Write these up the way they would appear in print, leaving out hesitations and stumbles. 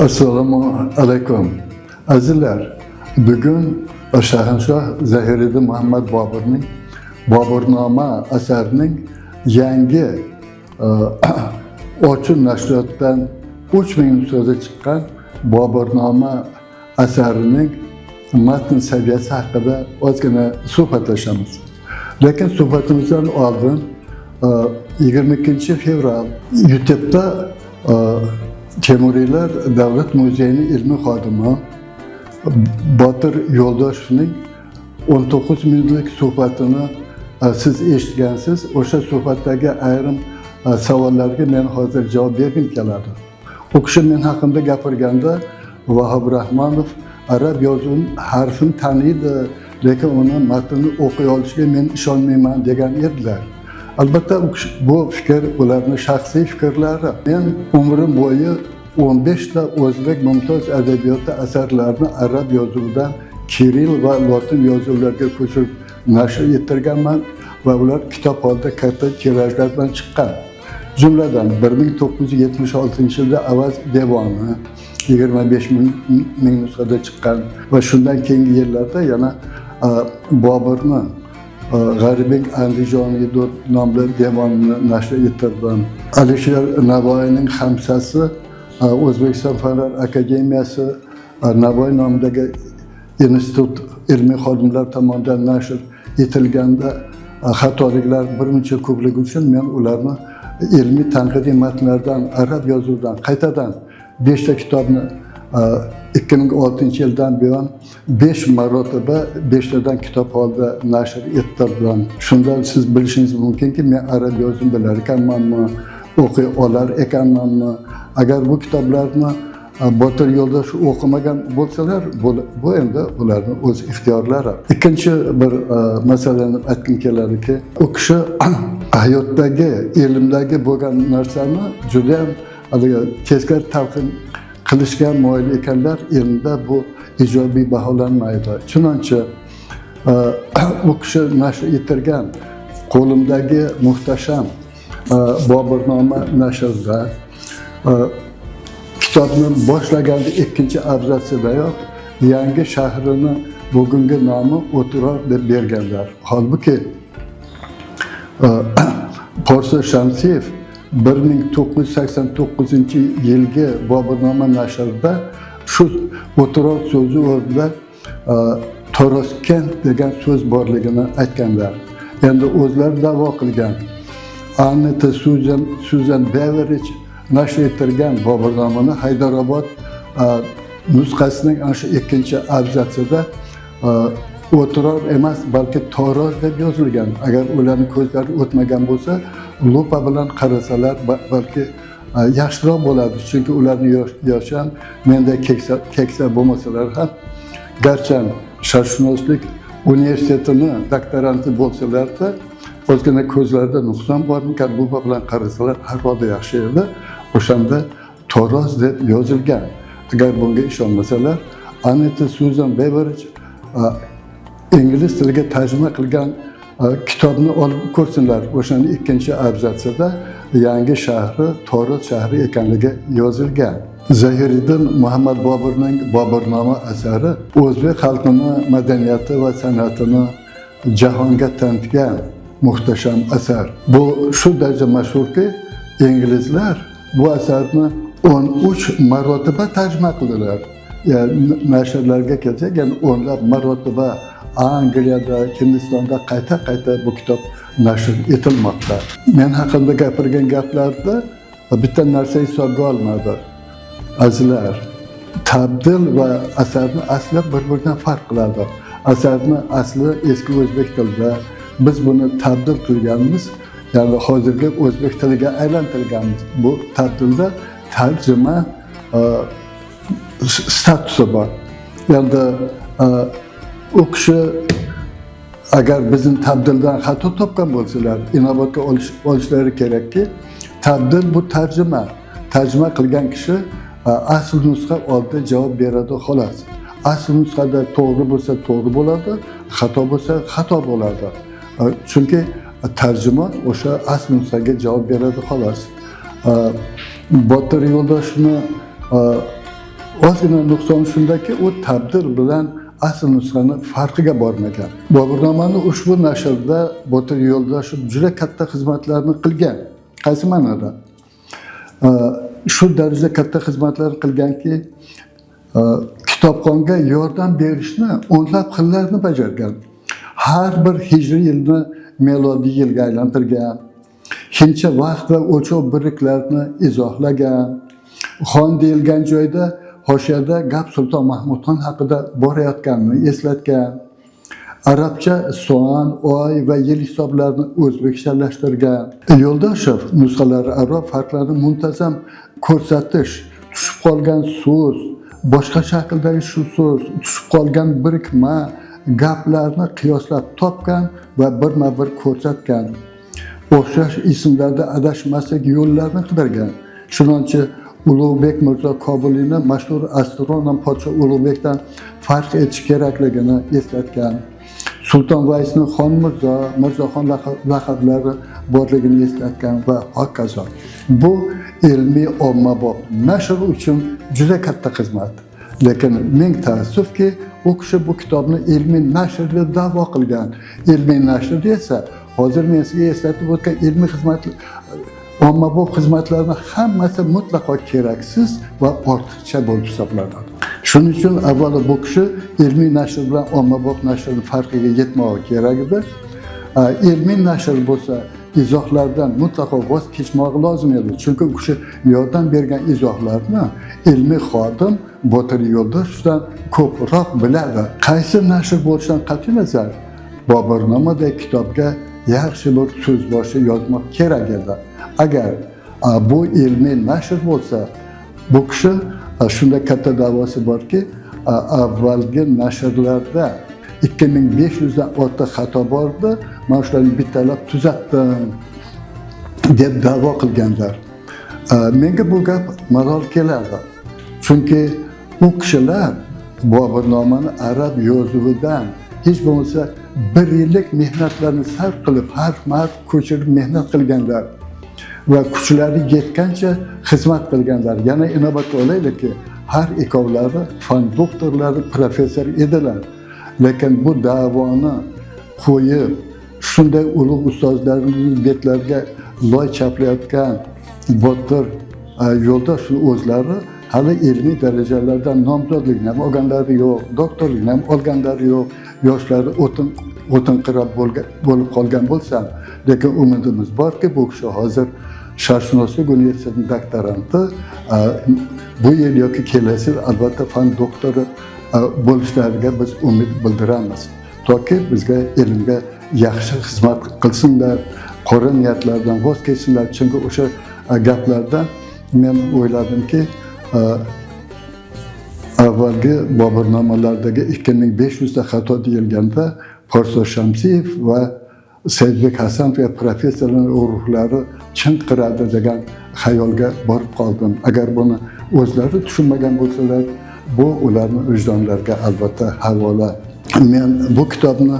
Assalomu alaykum. Azizlar, bugun Shahanshoh Zahiriddin Muhammad Boburning Boburnoma asarining yangi Ochun nashriyotdan 3000 nusxada chiqqan Boburnoma asarining matn saviyasi haqida ozgina suhbatlashamiz. Lekin suhbatimizdan oldin 22 fevral YouTube'da Temuriylar Davlat muzeyining ilmiy xodimi Botir Yo'ldoshevning 19 minutlik suhbatini siz eshitgansiz. O'sha suhbatdagi ayrim savollarga men hozir javob bergim keladi. U kishi men haqimda gapirganda, Vahob Rahmonov arab yozuvini harfini taniydi, lekin uni matnini o'qiy olishiga men ishonmayman, degan edilar. Albatta, u kishi, bu fikr ularning shaxsiy fikrlari. Men umrim bo'yi 15 ta o'zbek mumtoz adabiyoti asarlarini arab yozuvidan kirill va lotin yozuvlarga ko'chirib nashr ettirganman va ular kitob holida katta tirajlar bilan chiqqan. Jumladan, 1976 yilda Avaz devoni 25 ming nusxada chiqqan va shundan keyingi yillarda yana Boburni G'aribing Andijoniy nomli devonini nashr ettirdim. Alisher Navoiyning Hamsasi O'zbekiston Fanlar akademiyasi Navoiy nomidagi institut ilmiy xodimlar tomonidan nashr etilganda xatoliklar birmuncha ko'pligi uchun men ularni ilmiy tanqidiy matnlardan, arab yozuvidan qaytadan beshta kitobni 2006 yildan buyon besh marotaba beshtadan kitob holida nashr ettirdim. Shundan siz bilishingiz mumkinki, men arab yozuvini bilar ekanmanmi, o'qiy olar ekanmanmi. Agar bu kitoblarni Botir Yo'ldoshev o'qimagan bo'lsalar, bu endi ularni o'z ixtiyorlari. Ikkinchi bir masalani aytgim keladiki, u kishi hayotdagi, ilmdagi bo'lgan narsani judayam haligi teskari talqin qilishga moyil ekanlar. Ilmda bu ijobiy baholanmaydi. Chunonchi, u kishi nashr ettirgan qo'limdagi muhtasham Boburnoma nashrida kitobni boshlaganda ikkinchi abzatsidayoq Yangi shahrini bugungi nomi O'tiror deb berganlar. Holbuki Porso Shamsiyev 1989 yilgi Boburnoma nashrida shu O'tiror so'zi o'rnida Toroskent degan so'z borligini aytganlar. Endi o'zlari da'vo qilgan, Anneta Suzan Beverich nashr ettirgan Boburnomani Haydarobod nusxasining ana shu ikkinchi abzatsida O'tiror emas, balki Toroz deb yozilgan. Agar ularni ko'zlari o'tmagan bo'lsa, lupa bilan qarasalar balki yaxshiroq bo'ladi, chunki ularni yoshi ham menda keksa bo'lmasalar ham, garchi sharqshunoslik universitetini doktoranti bo'lsalarda, ozgina ko'zlarida nuqson bormikan, lupa bilan qarasalar har holda yaxshi edi. O'shanda Toroz deb yozilgan. Agar bunga ishonmasalar, Aneta Suzan Beverich ingliz tiliga tarjima qilgan kitobni olib ko'rsinlar. O'shani ikkinchi abzatsida Yangi shahri Toroz shahri ekanligi yozilgan. Zahiriddin Muhammad Boburning Boburnoma asari o'zbek xalqini madaniyati va san'atini jahonga tanitgan muhtasham asar. Bu shu daraja mashhurki, inglizlar bu asarni 13 marotaba tarjima qildilar. Ya'ni nashrlarga kelsak, ya'ni o'nlab marotaba Angliyada, Hindistonda qayta qayta bu kitob nashr etilmoqda. Men haqimda gapirgan gaplarda bitta narsa hisobga olmadi. Azizlar, tabdil va asarni asli bir biridan farq qiladi. Asarni asli eski o'zbek tilida, biz buni tabdil qilganmiz, ya'ni hozirgi o'zbek tiliga aylantirganmiz. Bu tabdilda tarjima statusi bor. Endi u kishi agar bizni tabdildan xato topgan bo'lsalar, inobatga olishlari kerakki, tabdil bu tarjima. Tarjima qilgan kishi asl nusxa oldida javob beradi, xolos. Asl nusxada to'g'ri bo'lsa, to'g'ri bo'ladi, xato bo'lsa, xato bo'ladi. Chunki tarjimon o'sha asl nusxaga javob beradi, xolos. Botir Yo'ldoshevni Ozgina nuqsoni shundaki, u tabdil bilan asl nusxani farqiga bormagan. Boburnomani ushbu nashrda Botir Yo'ldoshev juda katta xizmatlarni qilgan. Qaysi ma'noda? Shu darajada katta xizmatlar qilganki, kitobxonga yordam berishni o'nlab xillarni bajargan. Har bir hijriy yilni melodiy yilga aylantirgan. Hindcha vaqt va o'lchov birliklarini izohlagan. Xon deyilgan joyda hoshiyada gap Sulton Mahmudxon haqida borayotganini eslatgan. Arabcha so'an, oy va yil hisoblarini o'zbekchalashtirgan. Yo'ldoshev nusxalari aro farqlarni muntazam ko'rsatish, tushib qolgan so'z, boshqa shakldagi shu so'z, tushib qolgan birikma gaplarni qiyoslab topgan va birma-bir ko'rsatgan. O'xshash ismlarda adashmaslik yo'llarini qidirgan. Chunonchi Ulug'bek Mirzo Kobuliyni mashhur astronom podsho Ulug'bekdan farq etish kerakligini eslatgan. Sulton Vaysni Xon Mirzo, Mirzoxon laqablari borligini eslatgan va hokazo. Bu ilmiy ommabop nashr uchun juda katta xizmat. Lekin ming taassufki, u kishi bu kitobni ilmiy nashr deb da'vo qilgan. Ilmiy nashr esa hozir men sizga eslatib o'tgan ilmiy xizmat, ommabop xizmatlarni hammasi mutlaqo keraksiz va ortiqcha bo'lib hisoblanadi. Shuning uchun avvalo bu kishi ilmiy nashr bilan ommabop nashrning farqiga yetmog'i kerak edi. Ilmiy nashr bo'lsa izohlardan mutlaqo voz kechmog'i lozim edi. Chunki u kishi yordam bergan izohlarni ilmiy xodim Botir Yo'ldoshevdan ko'proq biladi. Qaysi nashr bo'lishidan qat'iy nazar Boburnomadek kitobga yaxshi bir so'zboshi yozmoq kerak edi. Agar bu ilmiy nashr bo'lsa, bu kishi shunday katta da'vosi borki, avvalgi nashrlarda 2500 dan ortiq xato bor edi, man shularni bittalab tuzatdim deb da'vo qilganlar. Menga bu gap malol keladi. Chunki u kishilar Boburnomani arab yozuvidan hech bo'lmasa bir yillik mehnatlarni sarf qilib, harf-harf ko'chirib mehnat qilganlar va kuchlari yetgancha xizmat qilganlar. Yana inobatga olaylikki, har ikkovlari fan doktorlari, professor edilar. Lekin bu da'voni qo'yib, shunday ulug' ustozlarning betlariga loy chaplayotgan Botir Yo'ldoshev o'zlari hali ilmiy darajalardan nomzodlikni ham olganlari yo'q, doktorlikni ham olganlari yo'q, yoshlari o'tinqirab bo'lib qolgan bo'lsa, lekin umidimiz borki, bu kishi hozir Sharqshunoslik universitetining doktoranti, bu yil yoki kelasi yil albatta fan doktori bo'lishlariga biz umid bildiramiz. Toki bizga ilmga yaxshi xizmat qilsinlar, qora niyatlardan voz kechsinlar. Chunki o'sha gaplardan men o'yladimki, avvalgi Boburnomalardagi 2500 ta xato deyilganda Porso Shamsiyev va Saidbek Hasanov va professorlar ruhlari chinqiradi degan xayolga borib qoldim. Agar buni o'zlari tushunmagan bo'lsalar, bu ularni vijdonlariga albatta havola. Men bu kitobni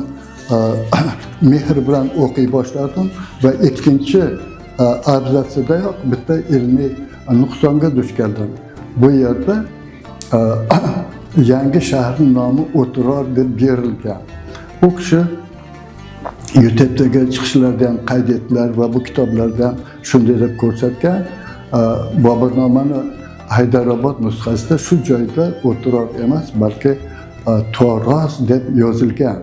mehr bilan o'qiy boshladim va ikkinchi abzatsidayoq bitta ilmiy nuqsonga duch keldim. Bu yerda yangi shaharning nomi O'tiror deb berilgan. U kishi YouTube'dagi chiqishlarda ham qayd etdilar va bu kitoblarda ham shunday deb ko'rsatgan. Boburnomani Haydarobod nusxasida shu joyda O'tiror emas, balki Toros deb yozilgan.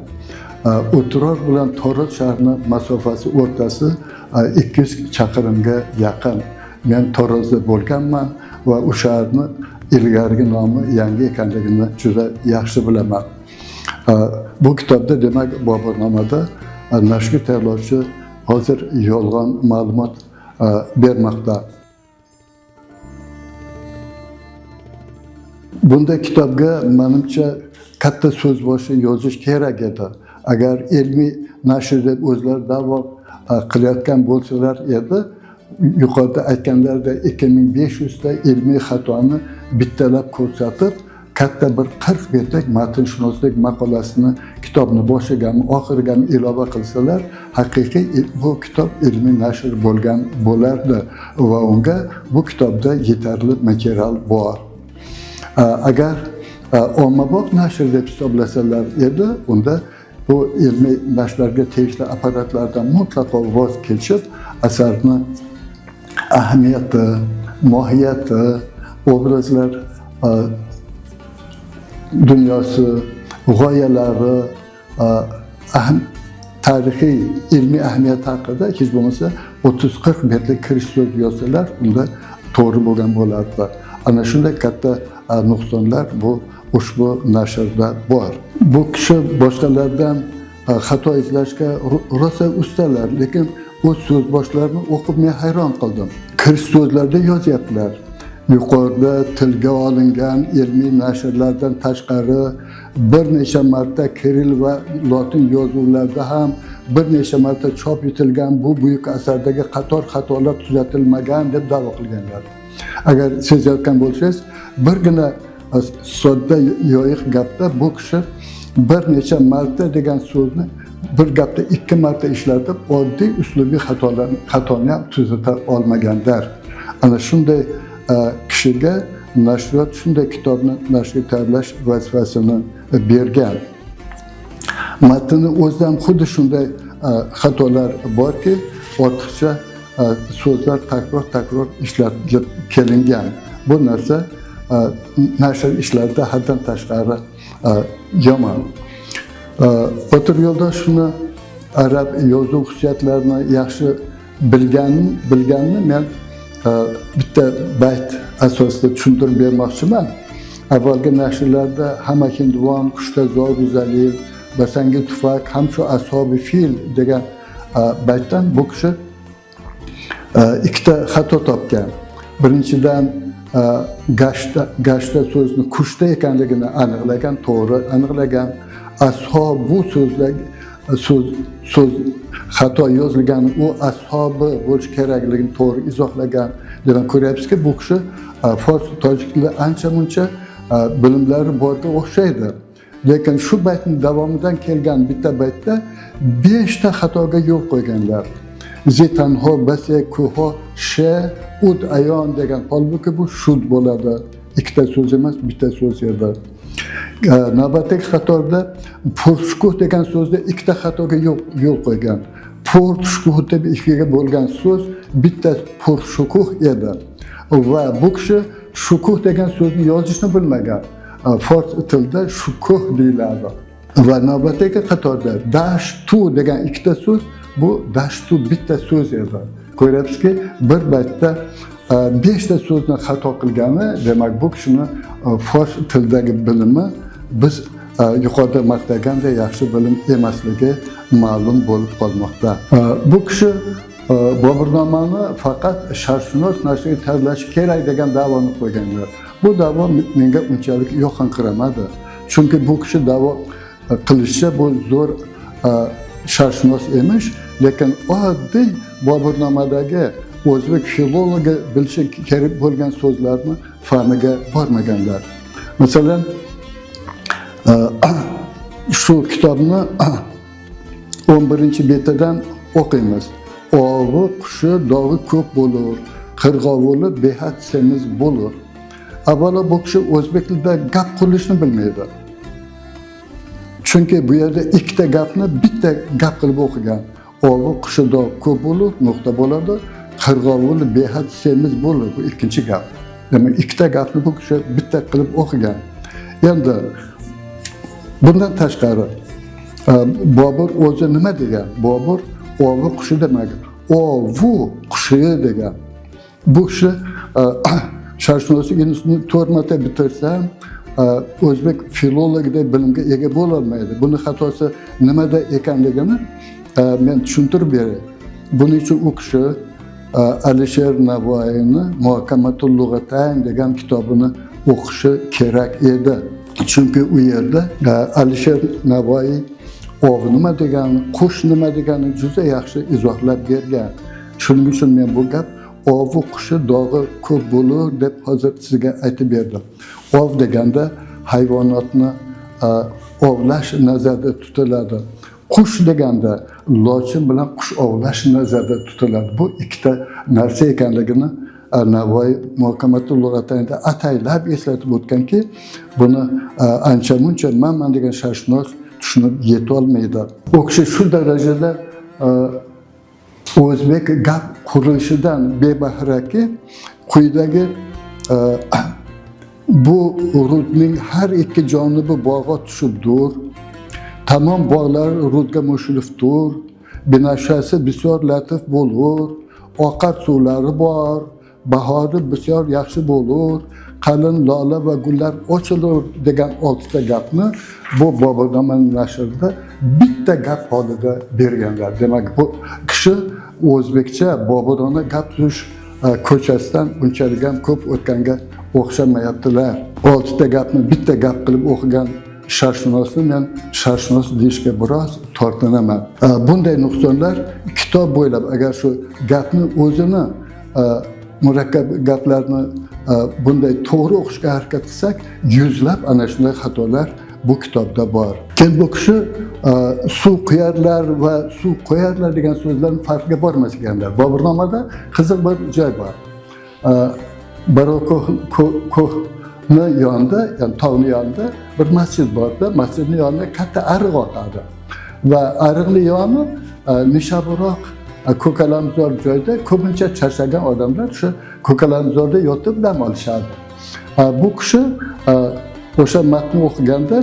O'tiror bilan Toros shahrini masofasi o'rtasi 200 chaqirimga yaqin. Men Torozda bo'lganman va u shaharni ilgarigi nomi yangi ekanligini juda yaxshi bilaman. Bu kitobda, demak, Boburnomada nashrga tayyorlovchi hozir yolg'on ma'lumot bermoqda. Bunday kitobga menimcha katta so'zboshi yozish kerak edi. Agar ilmiy nashr deb o'zlari da'vo qilayotgan bo'lsalar edi, yuqorida aytganlaridek 2500 ta ilmiy xatoni bittalab ko'rsatib, katta bir 40 betlik matnshunoslik maqolasini kitobni boshigami, oxirigami ilova qilsalar, haqiqiy bu kitob ilmiy nashr bo'lgan bo'lardi va unga bu kitobda yetarli material bor. Agar ommabop nashr deb hisoblasalar edi, unda bu ilmiy nashrlarga tegishli apparatlardan mutlaqo voz kechib, asarni ahamiyati, mohiyati, obrazlar dunyosi, g'oyalari, tarixiy, ilmiy ahamiyati haqida hech bo'lmasa 30-40 betlik kirish so'z yozsalar, unda to'g'ri bo'lgan bo'lardi. Ana shunday katta nuqsonlar bu ushbu nashrda bor. Bu kishi boshqalardan xato izlashga rosa ustalar, lekin u so'zboshlarni o'qib men hayron qoldim. Kirish so'zlarda yozyaptilar: yuqorida tilga olingan ilmiy nashrlardan tashqari bir necha marta kirill va lotin yozuvlarida ham bir necha marta chop etilgan bu buyuk asardagi qator xatolar tuzatilmagan, deb da'vo qilganlar. Agar sezayotgan bo'lsangiz, birgina sodda yoyiq gapda bu kishi "bir necha marta" degan so'zni bir gapda ikki marta ishlatib, oddiy uslubiy xatoni ham tuzata olmaganlar. Ana shunday kishiga nashriyot shunday kitobni nashrga tayyorlash vazifasini bergan. Matnni o'zida ham xuddi shunday xatolar borki, ortiqcha so'zlar takror takror ishlatilib kelingan. Bu narsa nashr ishlarida haddan tashqari yomon. Botir Yo'ldoshevni arab yozuv xususiyatlarini yaxshi bilganini men bitta bayt asosida tushuntirib bermoqchiman. Avvalgi nashrlarda "Hamma hindivon kushta zoru zalil, basangi tufak hamchu ashobi fil" degan baytdan bu kishi ikkita xato topgan. Birinchidan, gashta, gashta so'zni kushta ekanligini aniqlagan, to'g'ri aniqlagan. Ashobu so'zlar so'z xato yozilgan, u ashobi bo'lishi kerakligini to'g'ri izohlagan. Demak, ko'ryapsizki, bu kishi fors, tojik tilida ancha muncha bilimlari borga o'xshaydi. Lekin shu baytni davomidan kelgan bitta baytda beshta xatoga yo'l qo'yganlar. "Zi tanho base kuho she ud ayon" degan, holbuki bu shud bo'ladi, ikkita so'z emas, bitta so'z edi. Navbatdagi qatorda "purshkuh" degan so'zda ikkita xatoga yo'l qo'ygan. "Purshkuh" deb ikkiga bo'lgan so'z bitta "purshukuh" edi va bu kishi "shukuh" degan so'zni yozishni bilmagan. Fors tilida "shukuh" deyiladi. Va navbatdagi qatorda "dashtu" degan ikkita so'z, bu "dashtu" bitta so'z edi. Ko'ryapsizki, bir baytda beshta so'zni xato qilgani, demak, bu kishini fors tilidagi bilimi biz yuqorida maqtaganday yaxshi bilim emasligi ma'lum bo'lib qolmoqda. Bu kishi Boburnomani faqat sharqshunos nashriga tayyorlashi kerak degan da'voni qo'yganlar. Bu da'vo menga unchalik yoqinqiramadi, chunki bu kishi da'vo qilishicha bu zo'r sharqshunos emish, lekin oddiy Boburnomadagi o'zbek filologi bilishi kerak bo'lgan so'zlarni fahmiga bormaganlar. Masalan, shu kitobni 11-betidan o'qiymiz: "Ovi, qushi, dog'i ko'p bo'lur, qirg'ovuli behad semiz bo'lur." Avvalo, bu kishi o'zbek tilida gap qurilishni bilmaydi, chunki bu yerda ikkita gapni bitta gap qilib o'qigan. "Ovi, qushi, dog' ko'p bo'lur" nuqta bo'ladi, "qirg'ovul behad semiz bo'lur" bu ikkinchi gap. Demak, ikkita gapni bu kishi bitta qilib o'qigan. Endi bundan tashqari, Bobur o'zi nima degan? Bobur "ovi, qushi" demagan, "ovu qushi" degan. Bu kishi sharqshunoslik institutini to'rt marta bitirsa ham o'zbek filologidek bilimga ega bo'lolmaydi. Buni xatosi nimada ekanligini men tushuntirib beray. Buning uchun u kishi Alisher Navoiyni "Muhokamatul lug'atayn" degan kitobini o'qishi kerak edi, chunki u yerda Alisher Navoiy ov nima degani, qush nima degani juda yaxshi izohlab bergan. Shuning uchun men bu gap "ovi, qushi, dog'i ko'p bo'lur" deb hozir sizga aytib berdim. Ov deganda hayvonotni ovlash nazarda tutiladi, qush deganda lochin bilan qush ovlash nazarda tutiladi. Bu ikkita narsa ekanligini Navoiy Muhokamatul lug'ataynda ataylab eslatib o'tganki, buni ancha muncha manman degan sharqshunos tushunib yetolmaydi. U kishi shu darajada o'zbek gap qurilishidan bebahraki, quyidagi "Bu rudning har ikki jonibi bog'ga tushibdur, tamom bog'lar rudga mushrifdur, binafshasi bisyor latif bo'lur, oqar suvlari bor, bahori bisyor yaxshi bo'lur, qalin lola va gullar ochilur" degan oltita gapni bu Boburnoma nashrida bitta gap holida berganlar. Demak, bu kishi o'zbekcha boburona gap tuzish ko'chasidan unchalik ham ko'p o'tganga o'xshamayaptilar. Oltita gapni bitta gap qilib o'qigan sharqshunosni men sharqshunos deyishga biroz tortinaman. Bunday nuqsonlar kitob bo'ylab, agar shu gapni o'zini murakkab gaplarni bunday to'g'ri o'qishga harakat qilsak, yuzlab ana shunday xatolar bu kitobda bor. Keyin bu kishi suv quyarlar va suv qo'yarlar degan so'zlarni farqiga bormas ekanlar. Boburnomada qiziq bir joy bor. Barokohni yonida, ya'ni tog'ni yonida bir masjid borda, masjidni yonida katta ariq oqadi va ariqni yoni nishaburoq, ko'kalamzor joyda ko'pincha charchagan odamlar shu ko'kalamzorda yotib dam olishadi. Bu kishi o'sha matnni o'qiganda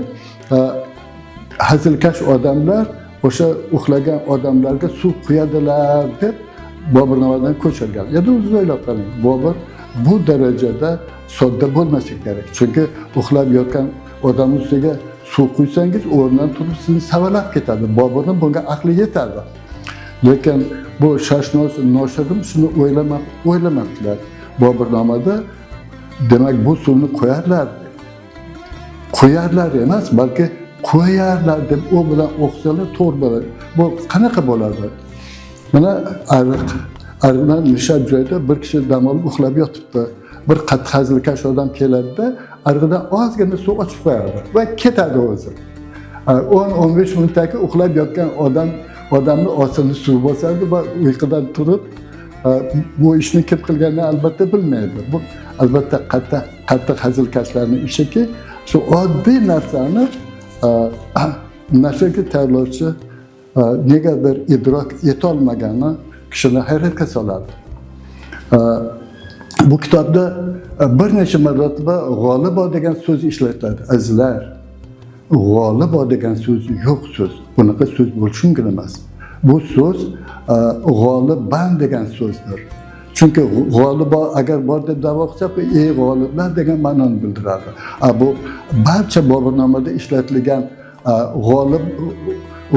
hazilkash odamlar o'sha uxlagan odamlarga suv quyadilar deb Boburnomadan ko'chirgan. Endi o'zingiz o'ylab qarang, Bobur bu darajada sodda bo'lmasa kerak, chunki uxlab yotgan odamni ustiga suv quysangiz, o'rnidan turib sizni savalab ketadi. Boburni bunga aqli yetadi, lekin bu sharqshunos noshirim shuni o'ylamabdilar. Boburnomada demak bu suvni qo'yarlar, qo'yarlar emas, balki qo'yarlar deb u bilan o'qisalar to'g'ri bo'ladi. Bu qanaqa bo'ladi? Mana ariq, ariqdan nishab joyda bir kishi dam olib uxlab yotibdi. Bir qattiq hazilkash odam keladida, ariqdan ozgina suv ochib qo'yadi va ketadi o'zi. 10-15 minutdan keyin uxlab yotgan odamni osini suv bosadi va uyqudan turib bu ishni kim qilganini albatta bilmaydi. Bu albatta qattiq qattiq hazilkashlarni ishiki. Shu oddiy narsani nashrga tayyorlovchi negadir idrok etolmagani kishini hayratga soladi. Bu kitobda bir necha marotaba "g'olibo" degan so'z ishlatiladi. Azizlar, "g'olibo" degan so'z yo'q so'z, bunaqa so'z bo'lishi mumkin emas. Bu so'z "g'oliban" degan so'zdir, chunki "g'olibo" agar bor deb da'vo qilsa, bu "ey g'oliblar" degan ma'noni bildiradi. A bu barcha Boburnomada ishlatilgan g'olib,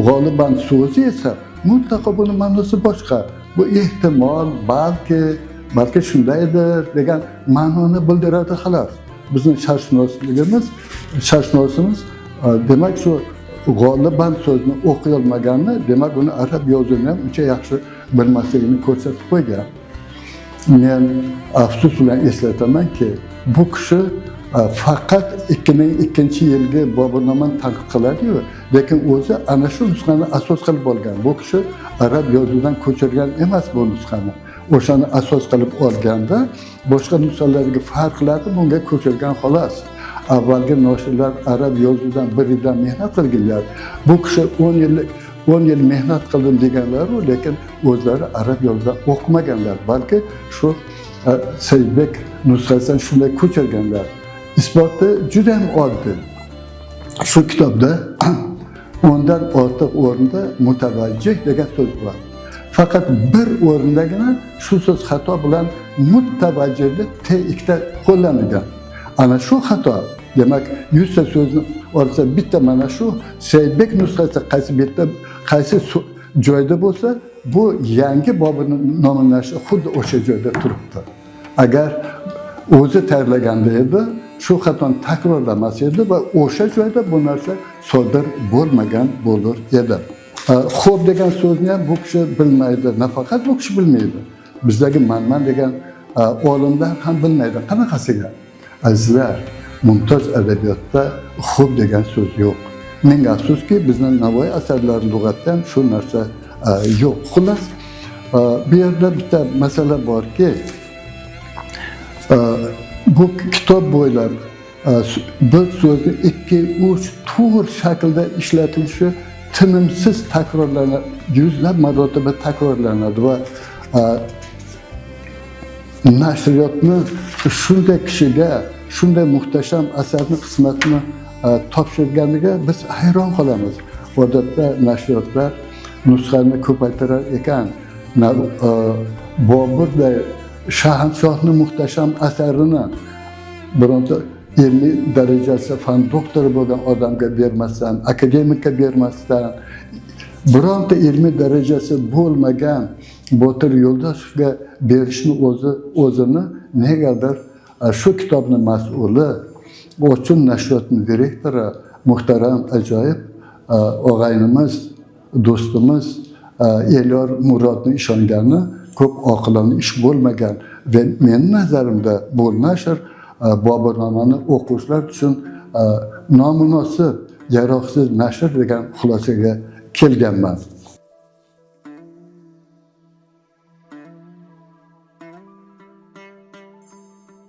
"g'oliban" so'zi esa mutlaqo buni ma'nosi boshqa. Bu ehtimol, balki shundaydir degan ma'noni bildiradi, xolos. Bizni sharqshunosimiz demak shu "g'oliban" so'zini o'qiy olmaganini, demak uni arab yozuvini ham uncha yaxshi bilmasligini ko'rsatib qo'ygan. Men afsus bilan eslatamanki, bu kishi faqat 2002-yilgi Boburnomani tanqid qiladiyu, lekin o'zi ana shu nusxani asos qilib olgan. Bu kishi arab yozuvidan ko'chirgan emas bu nusxani, o'shani asos qilib olganda boshqa nusxalarga farqlarni bunga ko'chirgan, xolos. Avvalgi noshirlar arab yozuvidan bir yildan mehnat qilganlar. Bu kishi 10 yil, 10 yil mehnat qildim deganlaru, lekin o'zlari arab yozuvidan o'qimaganlar, balki shu Saidbek nusxasidan shunday ko'chirganlar. Isboti juda ham oddiy: shu kitobda 10dan ortiq o'rinda "mutavajjih" degan so'z bor. Faqat bir o'rindagina shu so'z xato bilan "muttavajjih" deb t ikkita qo'llanilgan. Ana shu xato. Demak, 100ta so'zni olsa, bitta mana shu Saidbek nusxasi qaysi betda, qaysi joyda bo'lsa, bu yangi Boburnoma nashri xuddi o'sha joyda turibdi. Agar o'zi tayyorlaganda edi, shu xatoni takrorlamas edi va o'sha joyda bu narsa sodir bo'lmagan bo'lar edi. "Xo'p" degan so'zni ham bu kishi bilmaydi. Nafaqat bu kishi bilmaydi, bizdagi manman degan olimlar ham bilmaydi. Qanaqasiga? Azizlar, mumtoz adabiyotda "xo'p" degan so'z yo'q. Ming afsuski, bizni Navoiy asarlari lug'atida ham shu narsa yo'q. Xullas, bu yerda bitta masala borki Bu kitob bo'ylab bir so'zni ikki, uch, to'rt shaklda ishlatilishi tinimsiz takrorlanadi, yuzlab marotaba takrorlanadi va nashriyotni shunday kishiga shunday muhtasham asarni qismatini topshirganiga biz hayron qolamiz. Odatda nashriyotlar nusxani ko'paytirar ekan, Boburday shahanshohni muhtasham asarini bironta ilmiy darajasi fan doktori bo'lgan odamga bermasdan, akademikka bermasdan, bironta ilmiy darajasi bo'lmagan Botir Yo'ldoshevga berishni o'zi o'zini negadir shu kitobni mas'uli, O'chun nashriyotning direktori muhtaram ajoyib og'aynimiz, do'stimiz Elyor Murodni ishongani ko'p oqilona ish bo'lmagan va meni nazarimda bu nashr Boburnomani o'quvchilar uchun nomunosib, yaroqsiz nashr degan xulosaga kelganman.